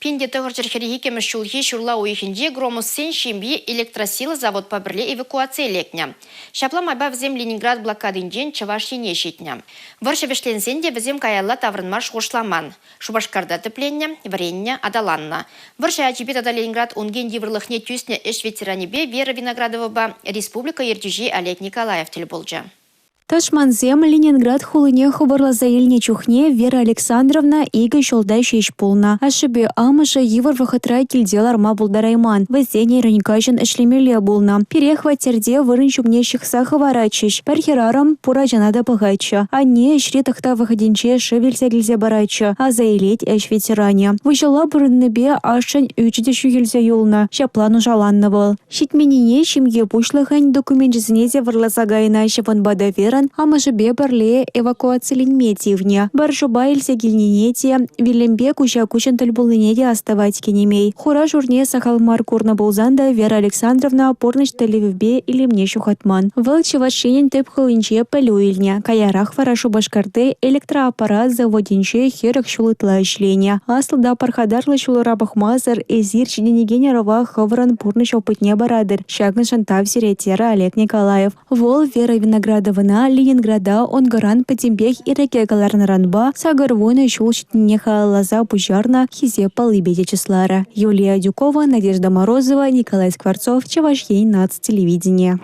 1942 ҫулхи ҫурла уйӑхӗнче Громовсен ҫемйи Электросила заводпа пӗрле эвакуацие лекнӗ. Ҫапла майпа вӗсем Ленинград блокадинчен Чӑваш Ене ҫитнӗ. Вӑрҫӑ вӗҫленсен те вӗсем каялла таврӑнма шухӑшламан. Шупашкарта тӗпленнӗ, вӗреннӗ, аталаннӑ. Вӑрҫӑ ачипе тата Ленинград ункин йывӑрлӑхне тӳснӗ ӗҫ ветеранӗпе Вера Виноградовӑпа республика ертӳҫи Олег Николаев тӗл пулчӗ. Тӑшмансем Ленинград хулине хупӑрласа илнӗ чухне Вера Александровна икӗ ҫулта ҫеҫ пулнӑ. Ашшӗпе амӑшӗ йывӑр вӑхӑтра килте ларма пултарайман. Вӗсен ирӗн-каҫӑн ӗҫлемелле пулнӑ. Пире хваттерте вырӑн ҫумне ҫыхса хӑваратчӗҫ. Пӗр хӗрарӑм пур ачана та пӑхатчӗ. Анне ӗҫри тӑхтав вӑхӑтӗнче шыв илсе килсе паратчӗ, аса илет ӗҫ ветеранӗ. Выҫӑлла пурӑннипе ашшӗн ӳчӗ те ҫӳхелсе юлнӑ. Ҫапла нушаланнӑ вӑл. Ҫитменнине ҫемье пуҫлӑхӗн докуменчӗсене те вӑрласа кайнӑ. Ҫавӑнпа та Верӑн амӑшӗпе пӗрле эвакуациленме тивнӗ. Баржӑпа илсе килнине те, вилӗмпе куҫа-куҫӑн тӗл пулнине те астӑвать кинемей. Хура-шурне сахал мар курнӑ пулсан та Вера Александровна пурнӑҫ тӗллевӗпе илемне ҫухатман. Вӑл Чӑваш Енӗн тӗп хулинче пӗлӳ илнӗ. Каярах вара Шупашкарти электроаппарат заводӗнче 40 ҫул ытла ӗҫленӗ. Аслӑ та пархатарлӑ ҫулӑра пӑхмасӑр эсир ҫитӗнекен ӑрӑва хӑвӑрӑн пурнӑҫ опытне паратӑр. Ҫакӑншӑн тав сире, терӗ Олег Николаев. Вӑл Вера Виноградовӑна Ленинграда ункӑран пӗтӗмпех ирӗке кӑларнӑранпа 80 ҫул ҫитнине халалласа пуҫарнӑ Хисеп паллипе те чысларӗ. Юлия Адюкова, Надежда Морозова, Николай Скворцов, Чӑваш Ен наци телевиденийӗ.